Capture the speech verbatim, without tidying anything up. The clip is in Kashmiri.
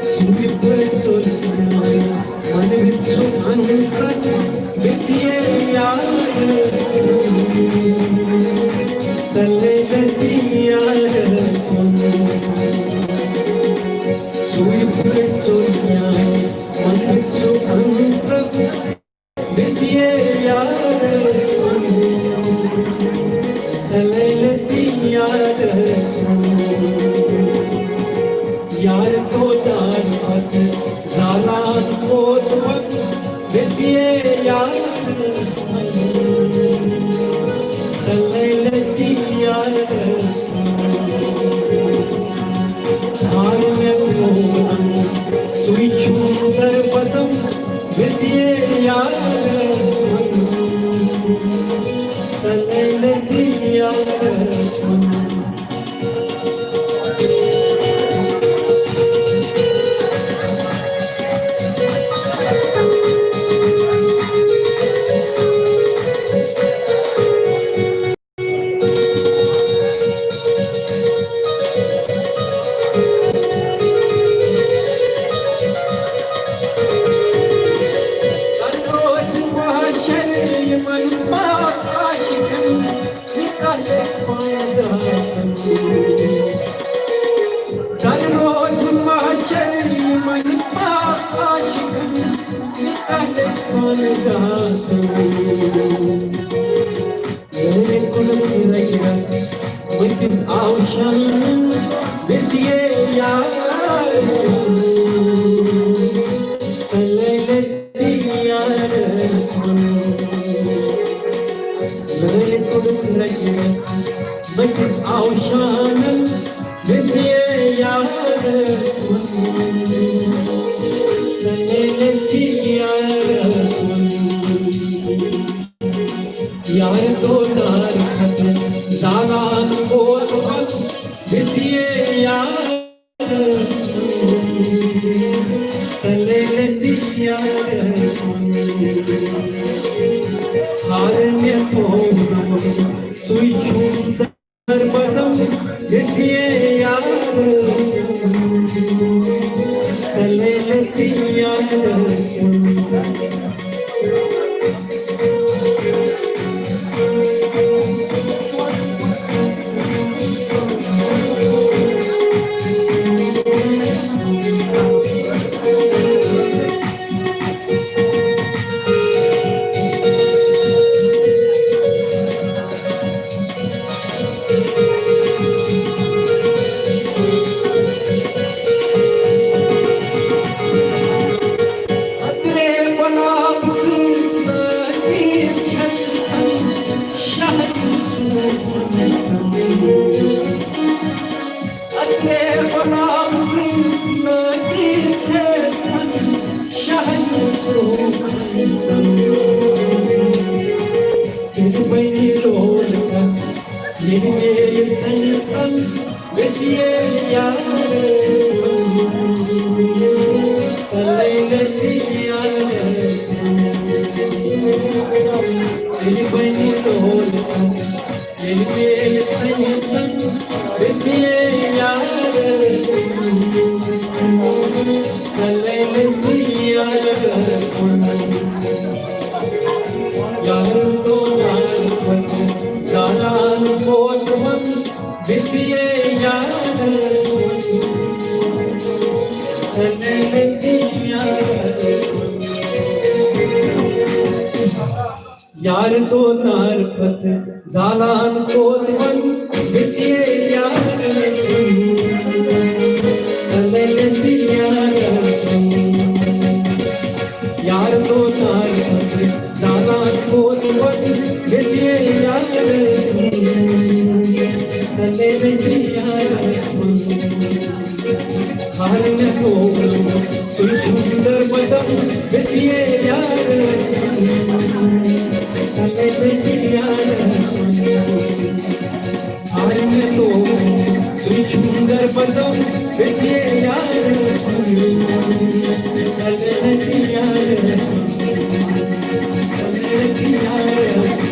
سُے پٲٹھۍ ژوٚل مےٚ ونہٕ وِتھ سُہ انٛدر، مےٚ سِیے یار سُنٛد، تلے لٹی یار سُنٛد۔ سُے پٲٹھۍ ژوٚل مےٚ ونہٕ وِتھ سُہ انٛدر، مےٚ سِیے یار سُنٛد، تلے لٹی یار سُنٛد۔ یار تو دار پتہٕ زالان کوتوَن، مےٚ سِیے یار سُنٛد، تلے لٹی یار سُنٛد۔ تھار مےٚ ترٛووُن سُے چھُم دربدم، مےٚ سِیے یار سُنٛد، تلے لٹی یار سُنٛد۔ روزِ محشر یِمن پاک عاشقن، نکاح پانٛژھ ہتھ۔ در روز محشر یِمن پاک عاشقن، نکاح پانٛژھ ہتھ۔ میانہِ قلب رگہِ رگ مٔتِس آوشان، مےٚ سِیے یار سُنٛد، تلے لٹی یار سُنٛد۔ میانہِ قلب رگہِ رگ مٔتِس آوشان، مےٚ سِیے یار سُنٛد، تلے لٹی یار سُنٛد۔ یار تو دار کھتہٕ زالان کوتوَن، مےٚ سِیے یار سُنٛد، تلے لٹی یار سُنٛد۔ تھار مےٚ تھووُن سُے چھُم دربدم، مےٚ سِیے یار سُنٛد، تلے لٹی یار سُنٛد۔ عطرِ گۄلاب سۭتۍ نٲدِتھ چھَس شاہ یوسف۔ عطرِ گۄلاب سۭتۍ نٲدِتھ چھَس شاہ یوسف۔ تیٚلہِ بَنہِ لول کَتھ، ییٚلہِ میلہِ تَنہِ تَن۔ مےٚ سِیے یار سُنٛد، تلے لٹی یار سُنٛد۔ تیٚلہِ بَنہِ لول کَتھ، ییٚلہِ میلہِ تَنہِ تَن۔ مےٚ سِیے یار سُنٛد، تلے لٹی یار سُنٛد۔ یار تو یار پتہٕ زالان کوتوَن، مےٚ سِیے یار سُنٛد، تلے لٹی یار سُنٛد۔ یار تو نار پتہٕ زالان کوتوَن، مےٚ سِیے یار سُنٛد، تلے لٹی یار سُنٛد۔ یار تو نار پتہٕ زالان کوتوَن، مےٚ سِیے یار سُنٛد، تلے لٹی یار سُنٛد۔ ہر مےٚ تھووُن سُے چھُم دربدم، مےٚ سِیے یار سُنٛد، تلے لٹی یار سُنٛد۔ ہر مےٚ تھووُن سُے چھُم دربدم، مےٚ سِیے یار سُنٛد، تلے لٹی یار سُنٛد، تلے لٹی یار سُنٛد۔